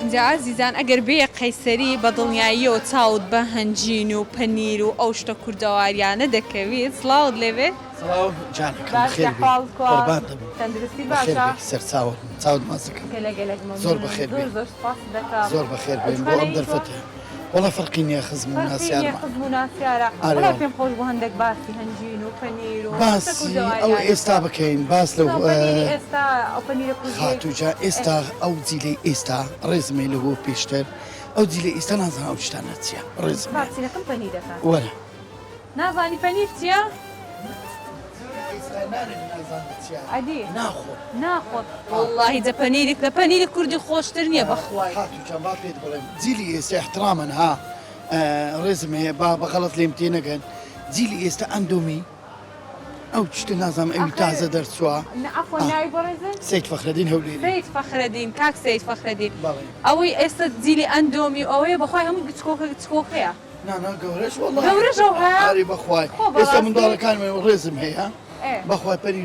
ئینجا ئازیزان ئەگەر بێیە قەیسەری بە دڵنیاییەوە چاوت بە هەنجین و پەنیر و ئەو شتە کوردەواریانە دەکەویت. سڵاوت لێبێ. سڵاو جانەکەم باشی بەخێر بێی حاڵت کوا قوربان دەبم تەندروستی بەخێر باشە؟ بێی سەرچاوت چاوت ماچەکەم گەلە گەلەک زۆر مەمنونم بەخێر زۆر بێی زۆر سوپاست دەکەم. زۆر بەخێر بێن بۆ ئەتوانێ ئەم هیچ وە؟ دەرفەتە وەڵا فەرقی نییە خزم و فەرقی نییە ناسیارمان خزم و ناسیارە ئارێ وەڵا وەڵا. پێم خۆش بوو هەندێک باسی هەنجین و پەنیر و شتە باسی ئەو کوردەواریانە ئێستا بکەم. بکەین باس لەو چۆن پەنیری ئێستا ئەو پەنیرە کوردیەی خاتوو جان ئێ. ئێستا ئەو جیلەی ئێستا ڕێزم هەیە لەوە پێشتر ئەو جیلەی ئێستا نازانم ئەو شتانە چیە ڕێزم با هەیە بچینەکەم پەنیرەکان. وەرە. نازانی پەنیر چیە؟ ئەدی ناخۆن وەڵاهی جە پەنیری لە پەنیری کوردی خۆشتر نییە بەخوای. خاتوو جان با پێت بڵێم جیلی ئێستا ئیحترامەن ها ڕێزم هەیە با بە غەڵەت لێم تێنەگەن جیلی ئێستا ئەندۆمی ئەو شتە نازانم ئەوی تازە دەرچووە عەفوەن ناوی بەڕێزت؟ سەید فەخرەدین هەولێری. سەید فەخرەدین کاک سەید فەخرەدین ئەوەی ئێستا جیلی ئەندۆمی و ئەوەیە بەخوای هەمووی گچکۆکە گچکۆکەیە. نا نا گەورەش وەڵا گەورەش ئەو هەیە؟ ئاری بەخوای خۆ ئێستا بەڕاستی؟ منداڵەکانم ڕێزم هەیە ئێ. بەخوای پەری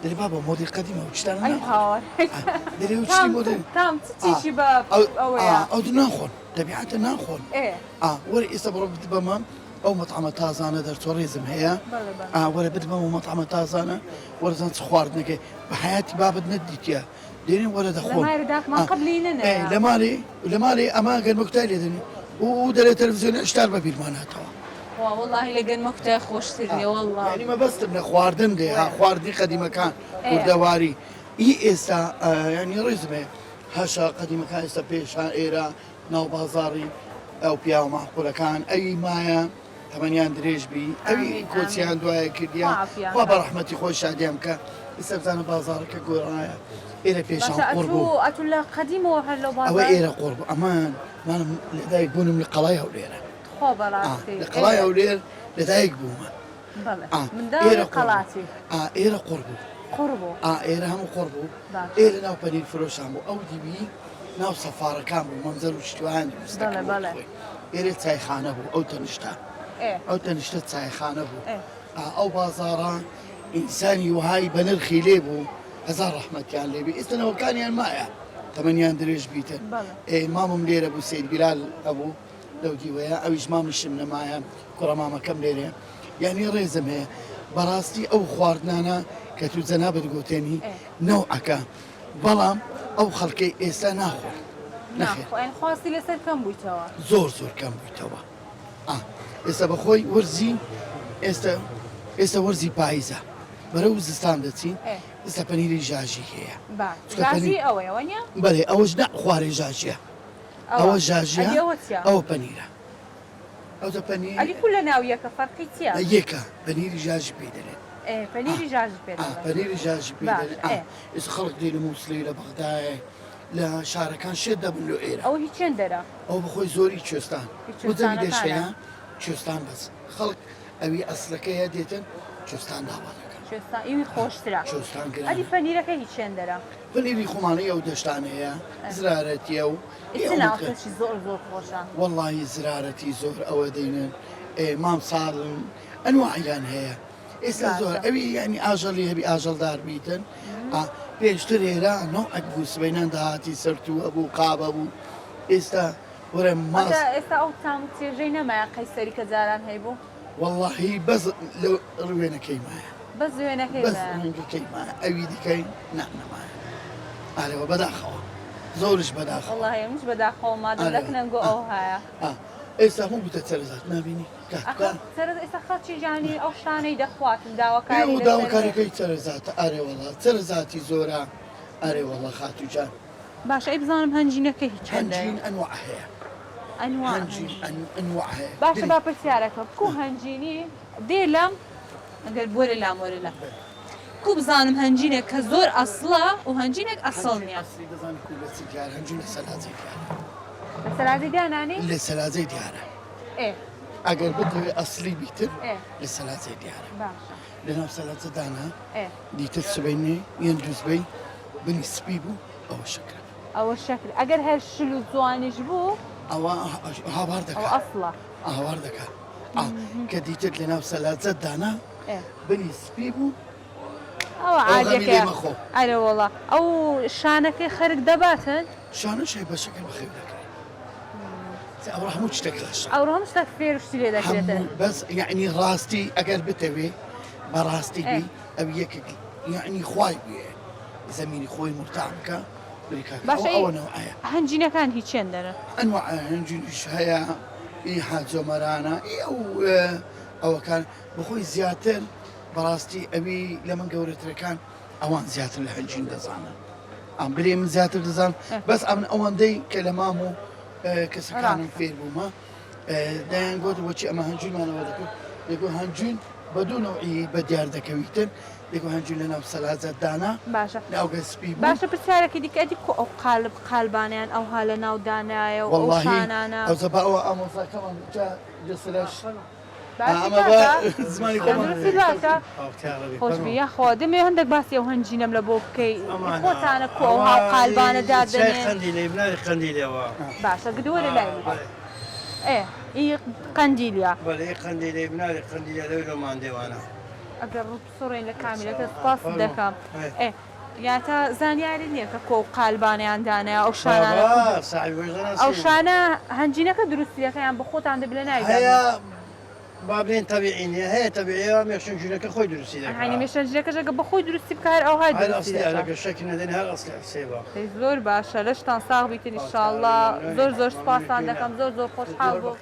دەرێ بابا مۆدی قەدیمە ئەو شتانە ئەی ناخۆن هاوار دەرێ ئەو شتی تام مۆدی تام چ ئا چیشی بە ئەو ئەوەیە ئا ئەو ناخۆن تەبیعەتە ناخۆن ئێ. ئا وەرە ئێستا بڕۆ بتبەمە ئەو مەتعەمە تازانە دەرچوە ڕێزم هەیە بەڵێ بەڵێ. ئا وەرە بتبەمە مەتعەمە تازانە وەرە زان چ خواردنەکەی بە حەیاتی بابت نەتدیتیە دێنێ وەرە لە دەخۆن مارێ داکمان ئا قەت لێی ئێ نەنایە. لە مالێ لە مالێ ئەمە گەرمەکوتای لێ دەنێ و و دەرێ تەلەفزیۆنی عشتار بە بیرمان هاتەوە. خوا وەڵاهی لە گەرمەکوتای خۆشتر ئا نیە وەڵا. یانی مەبەستم لە خواردن دێ ها وەرە. خواردنی قەدیمەکان ئێ. کوردەواری ئی ئێستا یانی ڕێزم هەیە هەشە قەدیمەکان ئێستا پێشان ئێرە ناو بازاڕی ئەو پیاوە مەعقولەکان ئەوی مایە تەمەنیان درێژ بی ئەوی ئامین ئامین کۆچیان دوایە خوا کردیان عەفویان خوا بە کا. ڕەحمەتی خۆی شادیان بکا ئیستا بزانە بازاڕەکە گۆڕایە ئێرە پێشان باشە قوڕ بوو ئەتوو ئەتوو لە قەدیمەوە هەر لەو ئەوە بازاڕ ئێرە قوڕ بوو ئەمان مانم لەدایک بوونم لە قەڵای هەولێرە تخوا ئا بەڕاستی لە ئێ قەڵای هەولێر لەدایک بوومە بەڵێ ئا منداڵی ئێرە قوڕ بوو قەڵاچی ئا ئێرە قوڕ بوو قوڕ بوو ئا ئێرە هەموو قوڕ بوو باشە ئێرە ناو پەنیر فرۆشان بوو ئەو دیوی ناو سەفارەکان بوو مەمزەر و شتوان دروست بەڵێ دەکرد وەک بەڵێ خۆی ئێرە چایخانە بوو ئەو تەنیشتە ئێ ئەو تەنیشتە چایخانە بوو ئێ ئا ئەو بازاڕە ئینسانی وەهای بە نرخی لێ بوو هەزار ڕەحمەتیان لێ بێ ئێستا نەوەکانیان مایە تەمەنیان درێژ بیتن بەڵێ ئێ مامم لێرە بوو سەید بیلال هەبوو لەو دیوەیە ئەویش مامیشم نەمایە کوڕە مامەکەم لێرەیە یانی ڕێزم هەیە بەڕاستی ئەو خواردنانە کە تو جەنابت گۆتێنی ئێ نەوعەکە بەڵام ئەو خەڵکەی ئێستا ناخۆن نەخێر. ناخۆن خواستی لەسەر کەم بوویتەوە. زۆر زۆر کەم بوویتەوە ئا ئێستا بەخۆی وەرزی ئێستا ئێستا وەرزی پایزە بەرەو زستان دەچین ئێستا پەنیری ژاژی هەیە با ژاژی ئەوەیە وەنیە؟ بەێ ئەوەش نا خوارێ ژاژیە ئەوە ژاژیە ئەوە پەنیرە ئەوجا پەنیر ئەدی کو لە ناو یەکە فەرقی چیە؟ یەکە پەنیری ژاژی پێی دەلێن. ئێ پەنیری ژاژی پێ دەڵێن. پەنیری ژاژی پێ باش دەلێن. ئێ. ئێستا خەڵک دێ لە مووسڵی لە بەغدایێ لە شارەکان شێت دەبن لۆ ئێرە. ئەوە هی چێن دەرە؟ ئەوە بەخۆی زۆری کوێستان. هی بۆ زەوی کوێستانەکانە. دەشتەیە کوێستان بەس خەڵک ئەوی ئەسڵەکەیە دێتن کوێستان داوا دەکەن. کوێستان ئیوی خۆشترە. کوێستان گرانە. ئەدی پەنیرەکە هی چێن دەرە؟ پەنیری خۆمانەی ئەو دەشتانەیە زرارەتیە و ئێ چ ناوچەشی زۆر زۆر خۆشە. وەڵاهی زرارەتی زۆر ئەوە دەینن ئێ مام ساڵن ئەنواعیان هەیە ئێستا زۆر باشە. ئەوی یانی ئاژەڵی هەبی ئاژەڵدار بیتن ئا پێشتر ئێرە نەوعەک بوو سبەینان داهاتی سەرتوو هەبوو قاب هەبوو ئێستا وەرە ماست. واتە ئێستا ئەو تام و چێژەی نەمایە قەیسەری کە جاران هەیبوو؟ وەڵاهی بەس لە ڕوێنەکەی مایە. بەس وێنەکەی بەس مایە. ڕەنگەکەی مایە ئەوی دیکەی نا نەمایە. ئارێوە بەداخەوە زۆرش بەداخەوە. وەڵاهی منیش بەداخەوە مادەم ئارێ لەکنەنگۆ ئەوهایە. ئا ئێستا هەموو بووتە چەرەزات نابینی کاک ئەخە کە. چەرەز ئێستا خەڵکی ژانی ئەو شتانەی دەخواتن داواکاری ئێ لەسەر هەیە. داواکاریەکەی چەرەزاتە ئارێ وەڵا چەرەزاتی زۆرە ئارێ وەڵا خاتوو جان. باشە ئەی بزانم هەنجینەکە هی چەندەیە؟ هەنجین ئەنواع هەیە. ئەنواع هەنجین ئەنواع هەیە. باشە با پرسیارەکەم کو هەنجینی دێ لەم ئەگەر وەرە لام وەرە لام کو بزانم هەنجینێک کە زۆر ئەسڵە و هەنجینێک ئەسڵ هەنجین نیە. ئەسڵی دەزانی کو لە چ دیارە هەنجین لە سەلاجەی دیارە. لە سەلاجەی دانانی؟ لە سەلاجەی دیارە. ئێ. ئەگەر بتەوێ ئەسڵی بیتن ئێ. لە سەلاجەی دیارە. باشە. لە ناو سەلاجە دانا ئێ. دیتت سبەینێ یان دووسبەی بنی سپی بوو ئەوە شەکرە. ئەوە شەکر ئەگەر هەر شل و جوانیش بوو. ئەوە هاوار دەکا. ئەوە ئەسڵە. هاوار دەکا. کە دیتت لە ناو سەلاجەت دانا بنی سپی بوو. ئەوە ئەوە غەمی لێ عادیەکەیە. مەخۆ. ئەرێ وەڵا ئەو شانەکەی خەرک دەباتن؟ شانەش هەیە بە شەکر بەخێو دەکرێت. ئەوڕۆ هەموو شتێک خەشە. ئەوڕۆ هەموو شتێک فێر و شتی لێ دەکرێتن. هەموو بەس یەعنی ڕاستی ئەگەر بتەوێ بە ڕاستی بی ئەو یەکێک یەعنی خوای بوێ زەمینی خۆی مورتاح بکا بری کاکە باشە ئەوە ئی ئەوە نەوعەیە. هەنجینەکان هی چێن دەرن؟ ئەنواع هەنجینیش هەیە ئی حاجۆمەرانە ئی ئەو ئەوەکان بەخۆی زیاتر بەڕاستی ئەوی لە من گەورەترەکان ئەوان زیاتر لە هەنجین دەزانن ئەم برێ من زیاتر دەزان بەس ئەمن ئەوەندەی کە لە مام و کەسەکانم فێر بوومە دەیان گوت بۆچی ئەمە هەنجینمانەوە دەکرد دەگو هەنجین بە دوو نەوعی بە دیار دەکەویتن دەگو هەنجین لە ناو سەلاجە دانا باشە ناوگە سپی بوو باشە پرسیارێکی دیکە ئەدی کو ئەو قالب قالبانەیان ئەوها لە ناو دانایە و ئەو واللهی شانانە ئەوجا با ئەوە ئامۆزاکەمان جا جەسرەش باشی ئەمە بە کاکە زمانی خۆمان تەندروستی باشە خۆشبی یاخوا دەمەوێ هەندێک باسی ئەو هەنجینەم لە بۆ بکەی خۆتانە کو ئەو هاو قالبانە دادەنێن باشە گدوە لە لای من ئێ ئی قەندیلە ئەگەر ڕوو بسڕین لە کامیرەکە سپاست دەکەم ئێ یاتا زانیاری نییە کە کۆ قالبانیان دانایە ئەو شانانە ئەو شانە هەنجینەکە دروستی دەکەن یان بە خۆتان دەبی لە ناوی دابنێن؟ با بڵێین تەبیعی نییە هەیە تەبیعیە مێشەنجینەکە خۆی دروستی دەکا. یانی مێشەنجینەکەش ئەگەر بە خۆی دروستی بکا هەر ئەوهای هەر دروستی ئەسلی دەکا. ئەگەر شەکی نەدەین هەر ئەسلی حسێبە. دەی زۆر باشە لەشتان ساغ بیتن ان شاءاللە زۆر زۆر سوپاستان دەکەم زۆر زۆر خۆشحاڵ بووم.